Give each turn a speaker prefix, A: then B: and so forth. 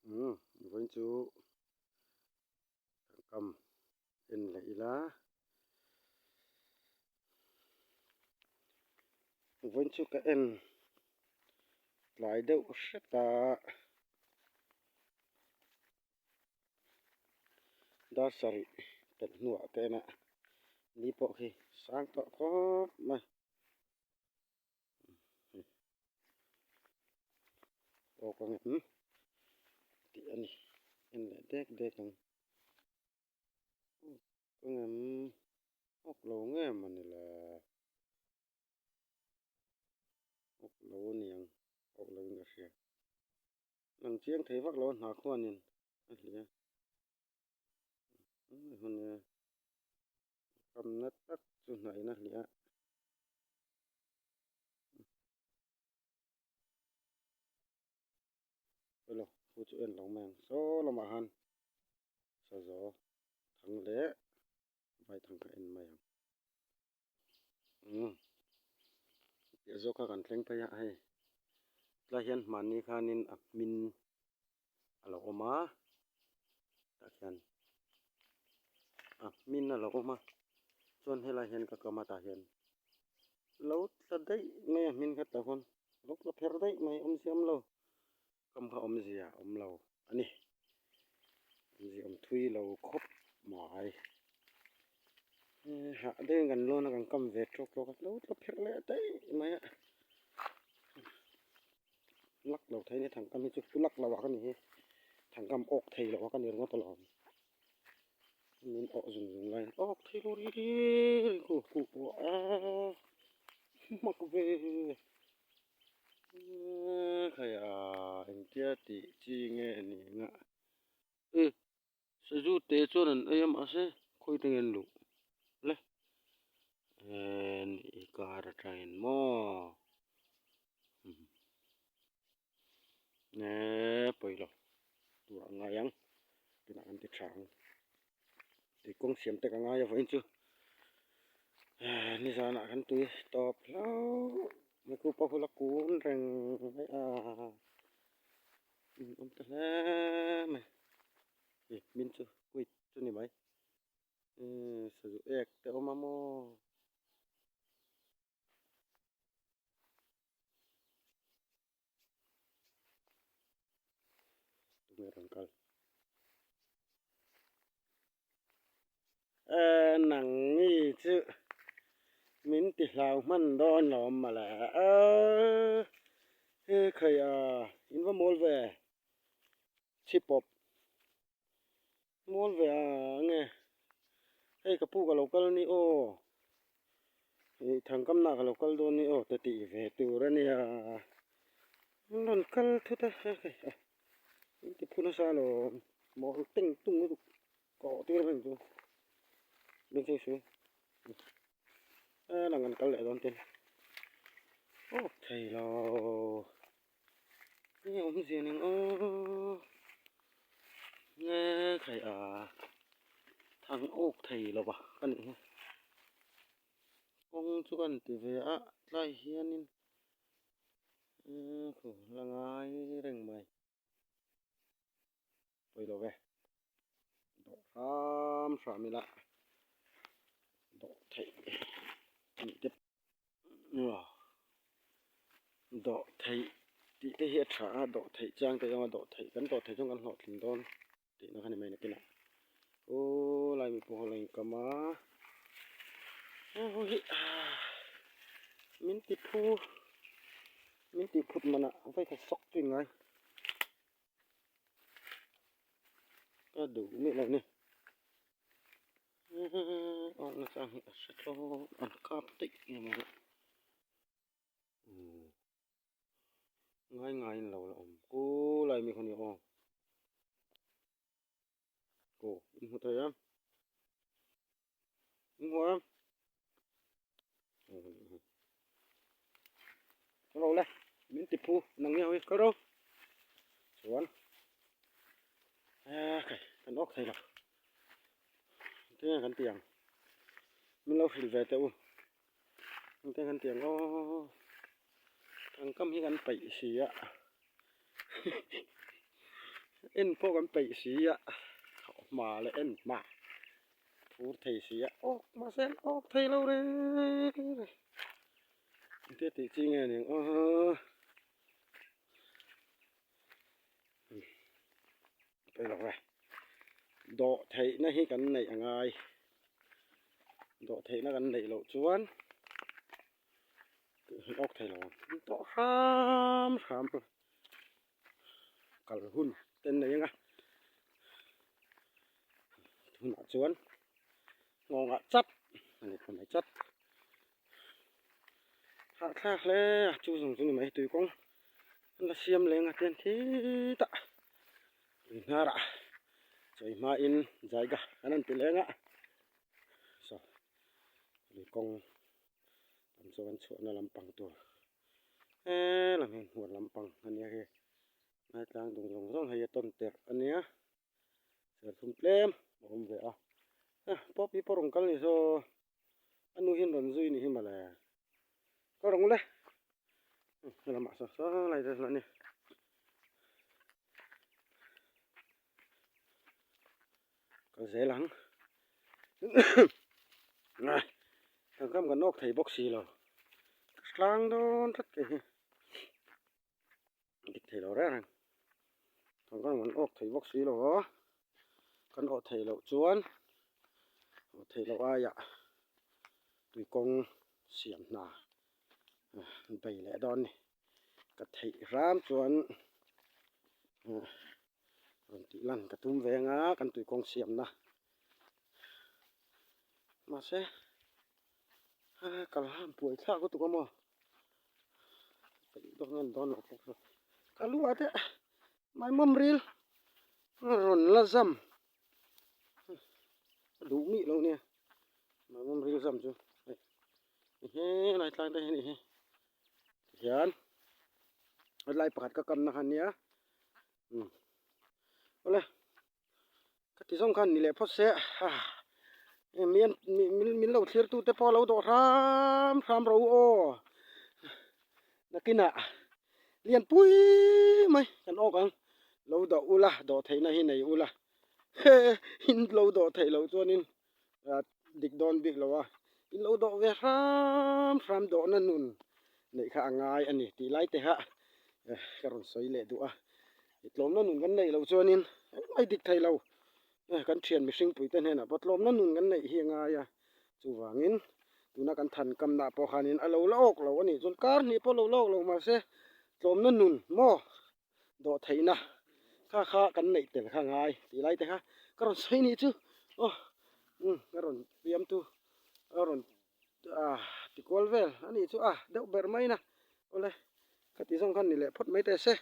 A: Umm vawiin chu kam en leh ila vawiin chu ka en tlai deuh hret a dar sarih pelh hnuah ka en a ni pawh khi sang tawh khawp mai. Awk ang em tih a ni en leh dek dek ang awk ang em awk lo nge mawni le awk lo a ni ang awk lo in ka hria lang chiang thei vak lo a hna khuanin a hliah a nia kamna tak chu hnahin a hliah a. Hello khu chu en lo mai ang saw lamah khan sazaw thang leh vai thang kha en mai ang umm piah zawk kha kan thleng phei a hei tlai hian hmanni khanin a hmin a lo awm a tah khian a hmin a lo awm a chuan helai hian ka kam a tah hian lo tla daih mai a hmin kha tah khawn lo tla pher daih mai awmzia awm lo kam kha awmzia awm lo a ni awmzia awm thui lo khawp mai hah deuhin kan lawn a kan kam ve tawk tawk a lo tla pher leh daih mai a. Lak lo thei a ni thangkam hi chu pu lak lo ah ka ni hi thangkam awk thei lo ah ka ni ringawt alawm min awh zung zung lai awk thei lo ri ri ri ku pawh a hmak ve khai a engtia tih chi nge ni nga e sazu te chuan an ei a mahse khawi te nge an luh le nih kar atangin maw. Eee pawi lo tur a ngai ang tunah kan ti tha ang tui kawng siam te ka ngai a vawiin chu nizanah kan tui tawp hlauh mai khu pawh hula kun reng mai a awm ta hle mai min chu quit chu ni mai sazu ek te awm a maw. Tunge rawn kal eh nang ni chu min ti hlau hman dawn lo awm mawle eh he khai a in va mawl ve chhipawp Mawl ve a nge hei ka pu ka lo kal ni aw ih thangkamna ka lo kal dawn ni aw te tih ve tur a nia an rawn kal thut a hei in ti phu nasa alawm mawl teng tung lutuk ka awh tir reng chu beng cheng su a lang an kal leh dawn ten aw thei lo. Nge awmzia ning aw nge khai a thang awk thei lo va ka nih hi kawng chu ka han ti ve a tlai hianin khu la ngai reng mai pawi lo ve dawh hram hram ila dawh theih tih te Dawh theih tih te hi a tha a, dawh theih chiang te zawng a dawh theih kan dawh theih chuan kan hlawhtling dawn tihna kha ni mai nakinah aw lai mi pawh la inkam a hei hi min ti phu min ti phut manah vawikhat sawk chu in ngai ka duh miah lo a ni. Awk na chang hi a hre thlawt an kap daih nge maw le umm ngai ngai in lo la awm kulai mi khaw ni aw aw in hmu thei em in hmu em ro le min ti phu nang nge hawi kal ro chuan kan awk thei lo tinge kan ti ang min lo hrilh ve teh u tinge kan ti ang aw thangkam hi kan paih si a. En pawh kan peih si a, hma leh en hma phur thei si a, awk mahse an awk thei lo reng reng. Engtia tih chi nge ni ang aw. Pawi lo ve. Dawh theihna hi kan neih a ngai. Dawh theihna kan neih loh chuan awk thei lo ang. Dawh hram hram kal hun te an nei ang a. Tunah chuan nghawngah chat a ni thei mai chat. Hahthlak hle a chu zawng chu ni mai tui kawng an la siam leng a tian khitah tui hnarah chawi hmain jaiga an rawn ti leng a saw tui kawng tam chu an chhuahna lampang tur helam hi hmuan lampang a nia hei ngaitlang dung zawng zawng hei a tawn tirh a nia serthlum tlem a awm ve a pawp hi pawh rawn kal ni saw. A nu hian rawn zui ni hi mawle. Ka rawng le. Helamah saw saw lai te sawn a ni. Kal zel ang. Kan kam kan awk thei bawk si lo. Ka tlang dawn tlat kei hi. Dik thei lo reng reng. Kan kam kan awk thei bawk si lo a. Kan awh theih loh chuan awh theih loh aiah tui kawng siam hna bei leh dawn a ni. Ka theih hram chuan rawn tih lan ka tum ve anga kan tui kawng siamna mahse kal ham puai thlak lutuk a maw peih dawn nge ni dawn loh pawh ka ka lu ah te Maimawm ril rawn la zam a duh mih lo nia maimawm ril zam chu hei he lai tlai te hi a nih hi tihian helai pakhat ka kamna kha ania umm awle ka ti zawng khan ni leh phawt se a min lo thlir tu te pawh lo dawh hram hram ro aw nakinah lian pui mai kan awk ang lo dawh ula dawh theihna hi nei ula he in lo dawh theih loh chuanin dik dawn bik lo a in lo dawh ve hram hram dawhna nun neih kha a ngai a ni tih lai te kha ka rawn sawi leh duh a tlawmna nun kan neih loh chuanin engmah dik thei lo kan thian mihring puite hnenah pawh tlawmna nun kan neih hi a ngai a chuvangin tuna kan than kamna pawh khanin a lo la awk lo a nih chuan kar hnih pawh lo la awk lo mahse tlawmna nun maw dawh theihna kha kha kan neih tel kha ngai tih lai te kha ka rawn sawi nih chu aw umm ka rawn fiam tu a rawn ah tikual vel a nih chu a deuh ber mai na awle khati zawng khan ni leh phawt mai teh se.